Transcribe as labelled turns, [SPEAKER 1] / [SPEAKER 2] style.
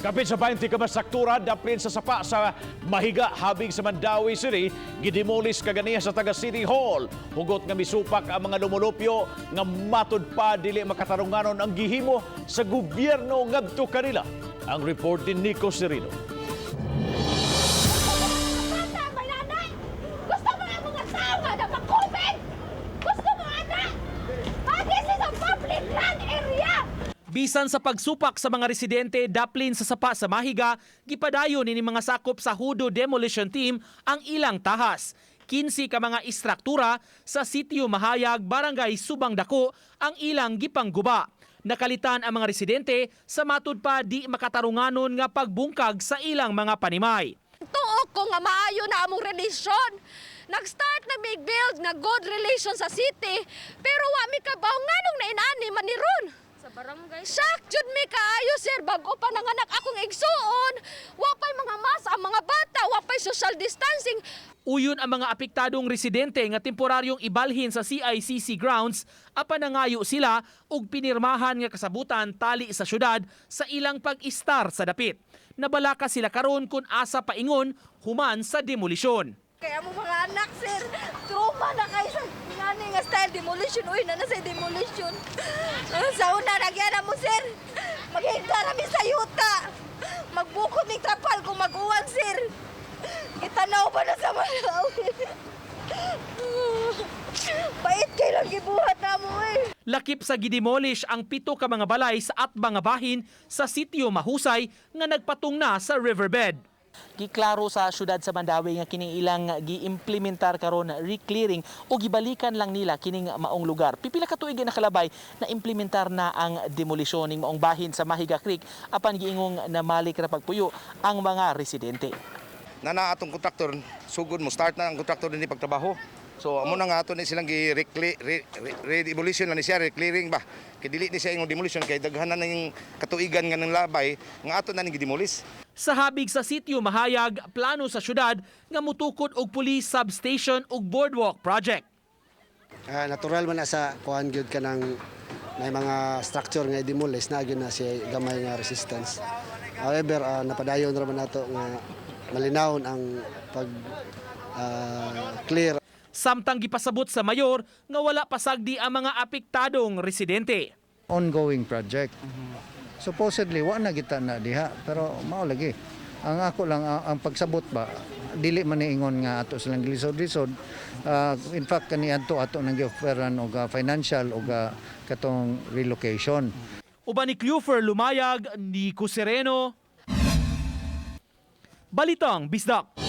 [SPEAKER 1] Kapin sa 20 ka struktura daplin sa sapa sa Mahiga habig sa Mandaue City gidemolish kaganiha sa taga City Hall. Hugot nga misupak ang mga lumulupyo nga matud pa dili makatarunganon ang gihimo sa gobyerno ngadto kanila. Ang report ni Nico Serino.
[SPEAKER 2] Bata, may nanay! Gusto mo ang mga tao nga na mag-COVID? Gusto mo, ana? Ah, this is a public land area!
[SPEAKER 3] Bisan sa pagsupak sa mga residente daplin sa sapa sa Mahiga, gipadayon ni mga sakop sa Hudo Demolition Team ang ilang tahas. 15 ka mga istruktura sa Sitio Mahayag, Barangay Subang Dako ang ilang gipangguba. Nakalitan ang mga residente sa matud pa di makatarunganon nga pagbungkag sa ilang mga panimay.
[SPEAKER 2] Tuo ko nga maayo na among relasyon. Nag-start na big build nga good relation sa city, pero wa mi kabaw nganong nainani man ni ron. Sa barangay. Shock jud mi kaayo, sir, bag-o pa nanganak akong igsuon. Wa pay mga mask ang mga bata, wa pay social distancing.
[SPEAKER 3] Uyon ang mga apektadong residente nga temporaryong ibalhin sa CICC grounds apan nangayo sila og pinirmahan nga kasabutan tali sa syudad sa ilang pag-istar sa dapit. Nabalaka sila karon kung asa paingon human sa demolisyon.
[SPEAKER 2] Kaya mo mga anak, sir, trauma na kayo sa ngani nga style demolition. Uy, na sa demolition. Sa una, nagyan mo, sir. Maghigda rami sa yuta. Magbukod ni trapal kung mag-uwan, sir. Itanaw pa na sa Malawi. Bait kay lang gibuhat na mo, eh.
[SPEAKER 3] Lakip sa gidemolish ang 7 ka mga balay sa atbang nga bahin sa sitio Mahusay nga nagpatong na sa riverbed. Giklaro sa syudad sa Mandaue nga kining ilang giimplementar karon reclearing o gibalikan lang nila kining maong lugar. Pipila ka tuig nakalabay na implementar na ang demolisyon ning maong bahin sa Mahiga Creek apan giingong namalik ra pagpuyo ang mga residente.
[SPEAKER 4] Na na atong kontraktor, sugod mo start na ang kontraktor dinhi pagtrabaho. So amo na nga ato ni silang gi re-demolition na ni siya, reclearing ba. Kay dili ni siya ingong demolition kay daghan na ning katuigan nga ng labay nga ato na ning gidemolish.
[SPEAKER 3] Sa habig sa sitio Mahayag, plano sa syudad nga mutukod og police substation ug boardwalk project.
[SPEAKER 5] Natural man na sa kuan gyud kanang may mga structure nga i-demolish na gyud na siya gamay nga resistance. However, napadayon ra man nato nga malinawon ang pag clear.
[SPEAKER 3] Samtang gipasabot sa mayor nga wala pasagdi ang mga apektadong residente.
[SPEAKER 6] Ongoing project. Supposedly wa na kita na diha, pero mao lagi. Ang ako lang ang pagsabot ba, dili man niingon nga ato silang gilisod-lisod. In fact, kaniadto ato nang gi-offeran og financial og katong relocation.
[SPEAKER 3] Uban ni Clufer Lumayag, Nico Sereno. Balitang Bisdak.